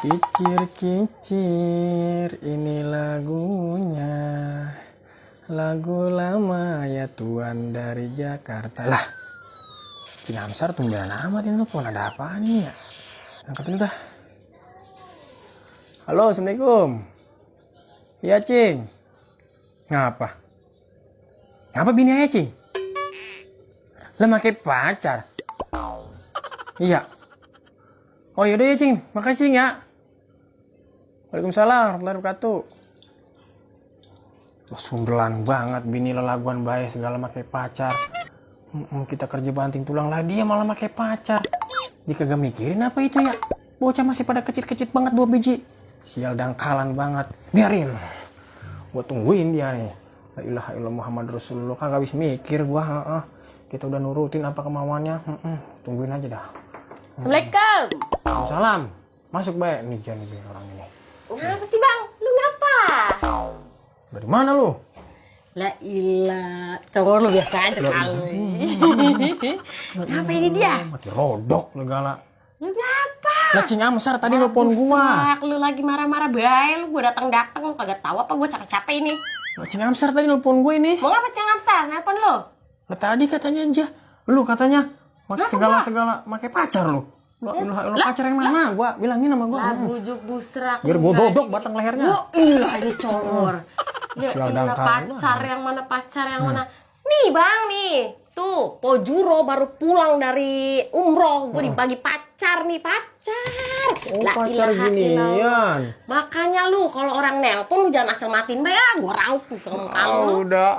Kicir-kicir, ini lagunya. Lagu lama ya tuan dari Jakarta. Lah, Cing Amsar tumbenan amat ini telepon. Ada apaan ini ya? Angkatin udah. Halo, Assalamualaikum. Iya, Cing. Ngapa? Ngapa bini aja, Cing? Lah, make pacar? Iya. Oh yaudah ya, Cing. Makasih ya. Waalaikumsalam warahmatullahi wabarakatuh. Sundelan banget bini lelaguan bae segala make pacar. Kita kerja banting tulang lah, dia malah make pacar. Jika gak mikirin apa itu ya? Bocah masih pada kecil-kecil banget 2 biji. Sial dangkalan banget. Biarin. Gua tungguin dia nih. La ilaha illallah Muhammad Rasulullah. Kagak habis mikir gua. Kita udah nurutin apa kemauannya. Tungguin aja dah. Assalamualaikum. Waalaikumsalam. Masuk bae. Nih jangan nih orang ini. Ngapa sih bang? Lu ngapa? Dari mana lu? La ilah, cowok lu biasa aja kali. Ngapa ini dia? Mati rodok segala. Lu ngapa? Lah Cing Amsar tadi nelpon gua. Lu lagi marah-marah bae, lu gua datang-datang lu kagak tahu apa gua capek-capek ini. Lah Cing Amsar tadi nelpon gue ini. Mau ngapa Cing Amsar? Nelpon lu? Lah tadi katanya aja. Lu katanya pakai segala-segala pakai pacar lu. Lu pacar yang mana? Gua bilangin sama gua. Lah bujuk busrak. Biar gua dodok batang lehernya. Oh iya ini cowok. Ya Sial iya dangkal. pacar yang mana? Nih bang nih. Tuh, Pojuro baru pulang dari umroh. Gue dibagi pacar nih, pacar. Oh, La pacar ilaha ginian. illallah. Makanya lu kalau orang nelpon lu jangan asal matiin, Mbak. Gua raup ke kamu. Udah